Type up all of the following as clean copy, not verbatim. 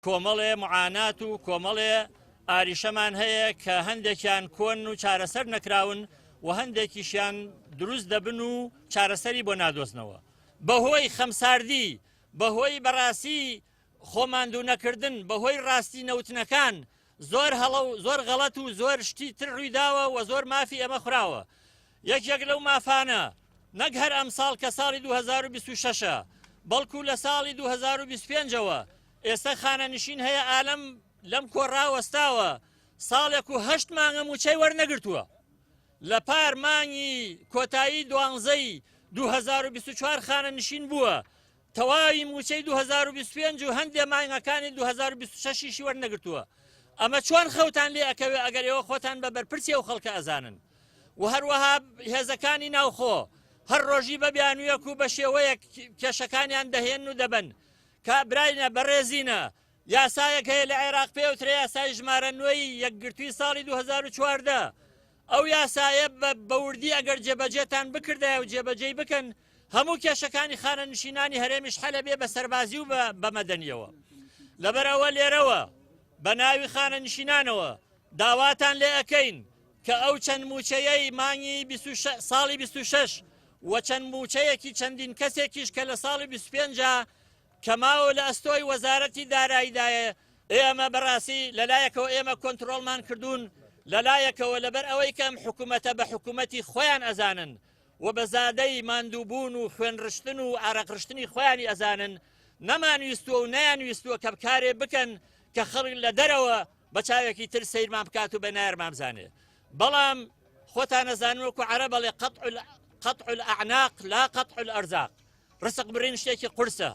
کۆمەڵێ معانات و کۆمەڵێ ئاریشەمان هەیە کە هەندێکیان کۆن و چارەسەر نەکراون و هەندێکیشیان دروست دەبن و چارەسەری بۆ نادۆزنەوە. بەهۆی خەمساردی، بەهۆی بەڕاستی خۆ ماندوو نەکردن، بەهۆی ڕاستی نەوتنەکان زۆر هەڵە و زۆر غەڵەت و زۆر شتی تر ڕوویداوە و زۆر مافی ئێمە خوراوە. یەکێک لەو مافانە نەک هەر ئەمساڵ کە ساڵی 2026 ە بەڵکو لە ساڵی 2025 ەوە ئێستا خانەنشین هەیە ئالەم لەم کۆڕا وەستاوە ساڵێک و هەشت مانگە مووچەی وەرنەگرتووە. لە پار مانگی کۆتایی دوانزەی 2024 خانەنشین بووە، تەواوی مووچەی 2025 و هەندێ مانگەکانی 2026 یشی وەرنەگرتووە. ئەمە چۆن خەوتان لێ ئەکەوێ ئەگەر ئێوە خۆتان بە بەرپرسی ئەو خەڵکە ئەزانن؟ و هەروەها هێزەکانی ناوخۆ هەر ڕۆژی بە بیانوویەک و بە شێوەیەک کێشەکانیان دەهێنن و دەبەن. کا براینە بەڕێزینە یاسایەک هەیە لە عێراق پێوترێ یاسای ژمارە نۆی یەکگرتووی ساڵی 2014 ئەو یاسایە بە وردی ئەگەر جێبەجێتان بکردایە و جێبەجێی بکەن هەموو کێشەکانی خانەنشینانی هەرێمیش حەلە بێ بە سەربازی و بە مەدەنیەوە. لەبەرئەوە لێرەوە بە ناوی خانەنشینانەوە داواتان لێ ئەکەین کە ئەو چەند مووچەیەی مانگی ساڵی 26 و چەند مووچەیەکی چەندین کەسێکیش کە لە ساڵی 25 کە ماوە لە ئەستۆی وەزارەتی داراییدایە، ئێمە بەڕاستی لەلایەکەوە ئێمە کۆنترۆڵمان کردوون، لەلایەکەوە لەبەر ئەوەی کە ئەم حکوومەتە بە حکوومەتی خۆیان ئەزانن و بە زادەی ماندووبوون و خوێنڕشتن و ئارەقڕشتنی خۆیانی ئەزانن، نەمانویستووە و نەیانویستووە کە کارێ بکەن کە خەڵک لە دەرەوە بە چاوێکی تر سەیرمان بکات و بە نەیارمان بزانێ. بەڵام خۆتان ئەزانن وەکو عەرەب ئەڵێ قطع الاعناق لا قطع الارزاق. ڕسق بڕین شتێکی قورسە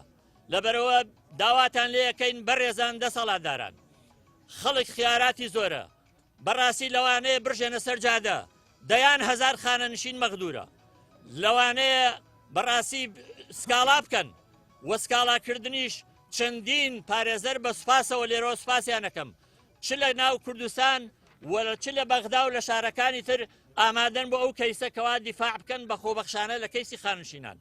لەبەرەوە داواتان لێ ئەکەین بەڕێزان دەسەڵاتداران خەڵک خیاراتی زۆرە بەڕاستی لەوانەیە بڕژێنە سەر جادە دەیان هەزار خانەنشین مەغدورە لەوانەیە بەڕاستی سکاڵا بکەن و سکاڵاکردنیش چەندین پارێزەر بە سوپاسەوە لێرەوە سوپاسیانەکەم چ لە ناو کوردستان و چ لە بەغدا و لە شارەکانی تر ئامادەن بۆ ئەو کەیسە کەوا دیفاع بکەن بە خۆبەخشانە لە کەیسی خانشینان.